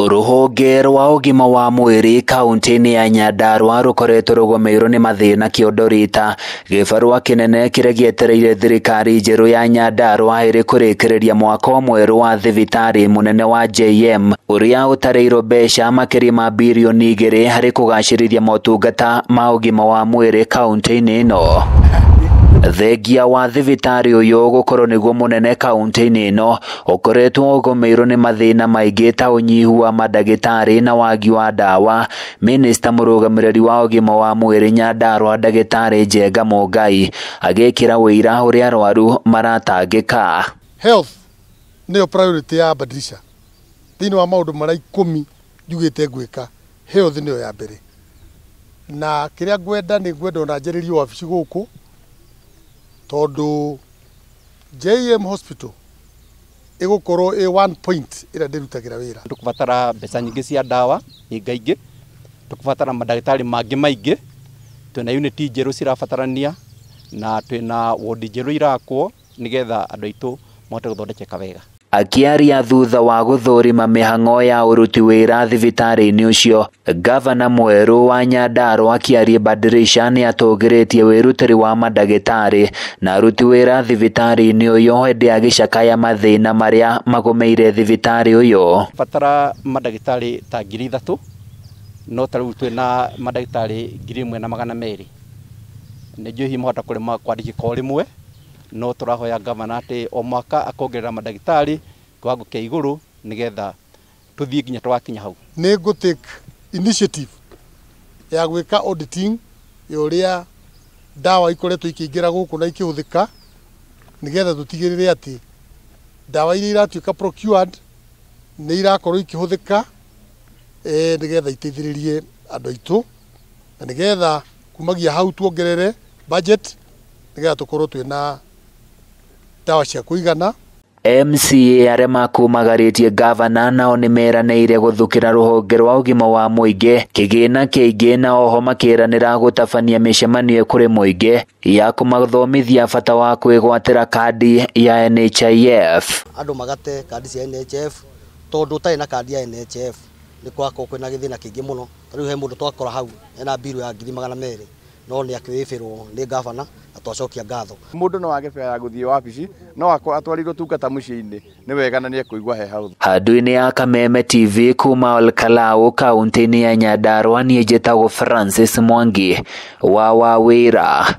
Rũhonge rwa ũgima wa mwĩrĩ kaunti-inĩ ya Nyandarua rũkoretwo rũgũmĩirwo nĩ mathĩna kĩondo rita gĩbarũa kĩnene kĩrĩa gĩetereire thirikari njerũ ya Nyandarua ĩrĩ kũrĩkĩrĩria mwako mwerũ wa thibitarĩ mũnene wa JM ũrĩa ũtarĩirwo mbeca makĩria ma birioni 2 harĩ kũgacĩrithia motungata ma ũgima wa mwĩrĩ kaunti-inĩ ĩno. Thengia wa thibitarĩ ũyũ gũkorwo nĩguo mũnene kaunti-inĩ ĩno ũkoretwo ũgũmĩirwo nĩ mathĩna maingĩ ta ũnyihu wa mandagĩtarĩ na wagi wa ndawa. Minista mũrũgamĩrĩri wa ũgima wa mwĩrĩ Nyandarua ndagĩtarĩ Njenga Mũngai agĩkĩra ũira ũrĩa arwaru maratangĩka. Health nĩyo priority ya Badilisha. Thĩinĩ wa maũndũ marĩa 10 njugĩte ngwĩka, health nĩyo ya mbere. Na kĩrĩa ngwenda nĩ ngwenda ona njarĩrie wabici gũkũ tondũ JM Hospital ĩgũkorwo ĩ 1 point ĩrĩa ndĩrutagĩra wĩra. Tũkũbatara mbeca nyingĩ cia ndawa nyingaingĩ, tũkũbatara mandagĩtarĩ mangĩ maingĩ, twĩna unit njerũ cirabatarania na twĩna ward njerũ irakwo nĩgetha andũ aitũ mahote gũthondekeka wega. Akĩaria thutha wa gũthũrima mĩhang'o ya ũruti wĩra thibitarĩ-inĩ ũcio, gavana mwerũ wa Nyandarua Kĩarie Badirisha nĩatũgĩrĩtie wĩrutĩri wa mandagĩtarĩ na aruti wĩra thibitarĩ-inĩ ũyũ hĩndĩ agĩcakaya mathĩna marĩa magũmĩire thibitarĩ ũyũ. Batara mandagĩtarĩ ta 3,000 no ta rĩu twĩna mandagĩtarĩ 1,200. Nĩ njũĩ hihi mahota kũrema kwandĩkĩka o rĩmwe, no tũrahoya gavana atĩ o mwaka akongerera mandagĩtarĩ kiwango kĩa igũrũ nĩgetha tũthiĩ nginya tũgakinya hau. Nĩ ngũ take initiative ya gwĩka auditing ya ũrĩa ndawa ikoretwo ikĩingĩra gũkũ na ikĩhũthĩka nĩgetha tũtigĩrĩre atĩ ndawa iria iratuĩka procured nĩ irakorwo ikĩhũthĩka nĩgetha iteithĩrĩrie andũ aitũ na nĩgetha kumagia hau tuongerere budget nĩgetha tũkorwo twĩna ndawa cia kũigana. MCA arĩa makumagarĩtie gavana nao nĩmeranĩire gũthukĩra rũhonge rwa ũgima wa mũingĩ kĩgĩna kĩingĩ na oho makĩranĩra gũtabania mĩcemanio kũrĩ mũingĩ ya kũmathomithia bata wa kwĩgwatĩra kandi ya NHIF. Andũ magate kandi cia NHIF tondũ ũtarĩ na kandi ya NHIF nĩ kwakorwo kwĩna gĩthĩna kĩingĩ mũno. Ta rĩu he mũndũ twakora hau ena mbiru ya 200,000 no nĩ akĩwĩbĩrwo nĩ gavana na twacokia ngatho. Mũndũ no age ya gũthiĩ wabici no atwarirwo tungata mũciĩ-inĩ nĩ wega na nĩ ekũigua he hau. Handũ-inĩ ya Kameme TV kuma Olkalau kaunti-inĩ ya Nyandarua, niĩ njĩtagwo Francis Mwangi wa Wawĩra.